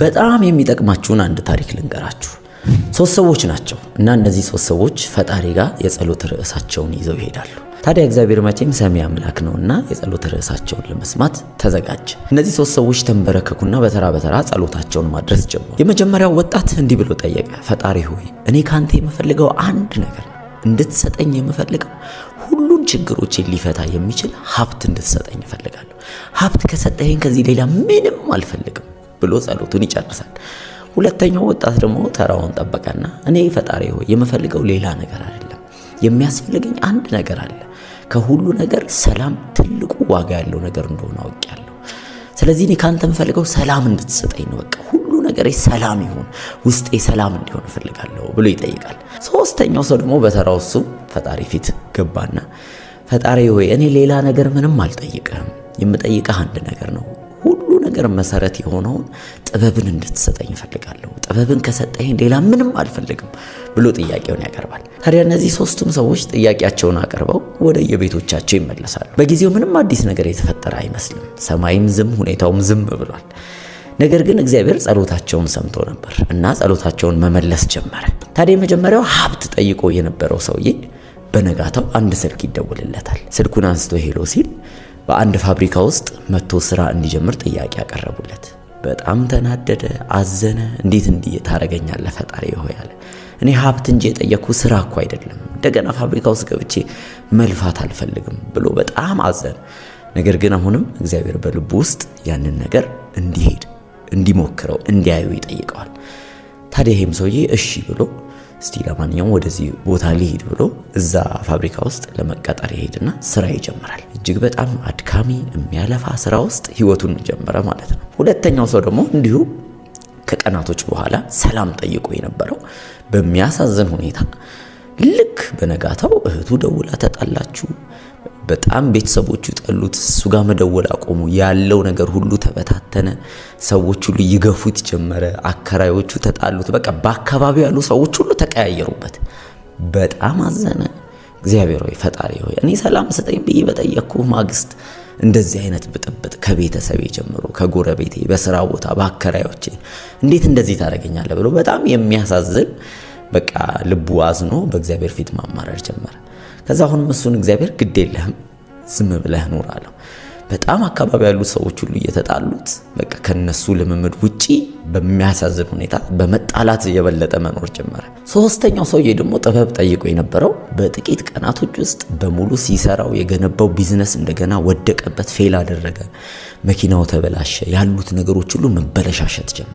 በጣም የሚጠቅማችሁን አንድ ታሪክ ልንገራችሁ። ሶስት ሰዎች ናቸው እና እነዚህ ሶስት ሰዎች ፈጣሪ ጋር የጸሎት ርዕሳቸውን ይዘው ይሄዳሉ። ታዲያ እግዚአብሔር መቼም ሰሚ አምላክ ነውና የጸሎት ርዕሳቸውን ለመስማት ተዘጋጀ። እነዚህ ሶስት ሰዎች ተንበረከኩና በተራ በተራ ጸሎታቸውን ማድረስ ጀመሩ። የመጀመሪያው ወጣት እንዲህ ብሎ ጠየቀ። ፈጣሪ ሆይ፣ እኔ ካንተ የምፈልገው አንድ ነገር ነው። እንድትሰጠኝ የምፈልገው ሁሉን ችግሮችን ሊፈታ የሚችል ሀብት እንድትሰጠኝ እፈልጋለሁ። ሀብት ከሰጠኸኝ ከዚህ ሌላ ምንም አልፈልግም ብሎ ጸሎቱን ይጨርሳል። ሁለተኛው ወጣት ደግሞ ተራውን ጠበቀና እኔ ፈጣሪ ሆይ፣ የምፈልገው ሌላ ነገር አይደለም፣ የሚያስፈልገኝ አንድ ነገር አለ። ከሁሉ ነገር ሰላም ትልቁ ዋጋ ያለው ነገር እንደሆነ አውቄያለሁ። ስለዚህ እኔ ካንተ የምፈልገው ሰላም እንድትሰጠኝ ነው። በቃ ሁሉ ነገሬ ሰላም ይሁን፣ ውስጤ ሰላም እንዲሆን እፈልጋለሁ ብሎ ይጠይቃል። ሶስተኛው ሰው ደግሞ በተራው እሱ ፈጣሪ ፊት ገባና ፈጣሪ ሆይ፣ እኔ ሌላ ነገር ምንም አልጠይቅህም፣ የምጠይቅህ አንድ ነገር ነው፣ ሁሉ ነገር መሰረት የሆነውን ጥበብን እንድትሰጠኝ እፈልጋለሁ። ጥበብን ከሰጠኝ ሌላ ምንም አልፈልግም ብሎ ጥያቄውን ያቀርባል። ታዲያ እነዚህ ሶስቱም ሰዎች ጥያቄያቸውን አቅርበው ወደ የቤቶቻቸው ይመለሳሉ። በጊዜው ምንም አዲስ ነገር የተፈጠረ አይመስልም። ሰማይም ዝም፣ ሁኔታውም ዝም ብሏል። ነገር ግን እግዚአብሔር ጸሎታቸውን ሰምቶ ነበር እና ጸሎታቸውን መመለስ ጀመረ። ታዲያ የመጀመሪያው ሀብት ጠይቆ የነበረው ሰውዬ በነጋታው አንድ ስልክ ይደውልለታል። ስልኩን አንስቶ hello ሲል በአንድ ፋብሪካ ውስጥ መጥቶ ስራ እንዲጀምር ጥያቄ ያቀረቡለት። በጣም ተናደደ፣ አዘነ። እንዴት እንዲህ ታረገኛለህ ፈጣሪ ሆይ አለ። እኔ ሀብት እንጂ የጠየቅኩ ስራ እኮ አይደለም። እንደገና ፋብሪካ ውስጥ ገብቼ መልፋት አልፈልግም ብሎ በጣም አዘነ። ነገር ግን አሁንም እግዚአብሔር በልቡ ውስጥ ያንን ነገር እንዲሄድ፣ እንዲሞክረው፣ እንዲያዩ ይጠይቀዋል። ታዲያ ይሄም ሰውዬ እሺ ብሎ እስቲ ለማንኛውም ወደዚህ ቦታ ሊሄድ ብሎ እዛ ፋብሪካ ውስጥ ለመቀጠር ይሄድና ስራ ይጀምራል። እጅግ በጣም አድካሚ፣ የሚያለፋ ስራ ውስጥ ህይወቱን ጀመረ ማለት ነው። ሁለተኛው ሰው ደግሞ እንዲሁ ከቀናቶች በኋላ ሰላም ጠይቆ የነበረው በሚያሳዝን ሁኔታ ልክ በነጋታው እህቱ ደውላ ተጣላችሁ። በጣም ቤተሰቦቹ ጠሉት። እሱ ጋር መደወል አቆሙ። ያለው ነገር ሁሉ ተበታተነ። ሰዎች ሁሉ ይገፉት ጀመረ። አከራዮቹ ተጣሉት። በቃ በአካባቢው ያሉ ሰዎች ሁሉ ተቀያየሩበት። በጣም አዘነ። እግዚአብሔር ሆይ፣ ፈጣሪ ሆይ፣ እኔ ሰላም ስጠኝ ብዬ በጠየቅኩ ማግስት እንደዚህ አይነት ብጥብጥ ከቤተሰቤ ጀምሮ፣ ከጎረቤቴ፣ በስራ ቦታ፣ በአከራዮቼ እንዴት እንደዚህ ታደርገኛለህ ብሎ በጣም የሚያሳዝን በቃ ልቡ አዝኖ በእግዚአብሔር ፊት ማማረር ጀመረ። ከዛ አሁንም እሱን እግዚአብሔር ግድ የለህም፣ ዝም ብለህ ኑር አለው። በጣም አካባቢ ያሉ ሰዎች ሁሉ እየተጣሉት በቃ ከነሱ ልምምድ ውጪ በሚያሳዝን ሁኔታ በመጣላት የበለጠ መኖር ጀመረ። ሶስተኛው ሰውዬ ደግሞ ጥበብ ጠይቆ የነበረው በጥቂት ቀናቶች ውስጥ በሙሉ ሲሰራው የገነባው ቢዝነስ እንደገና ወደቀበት፣ fail አደረገ። መኪናው ተበላሸ፣ ያሉት ነገሮች ሁሉ መበለሻሸት ጀመረ።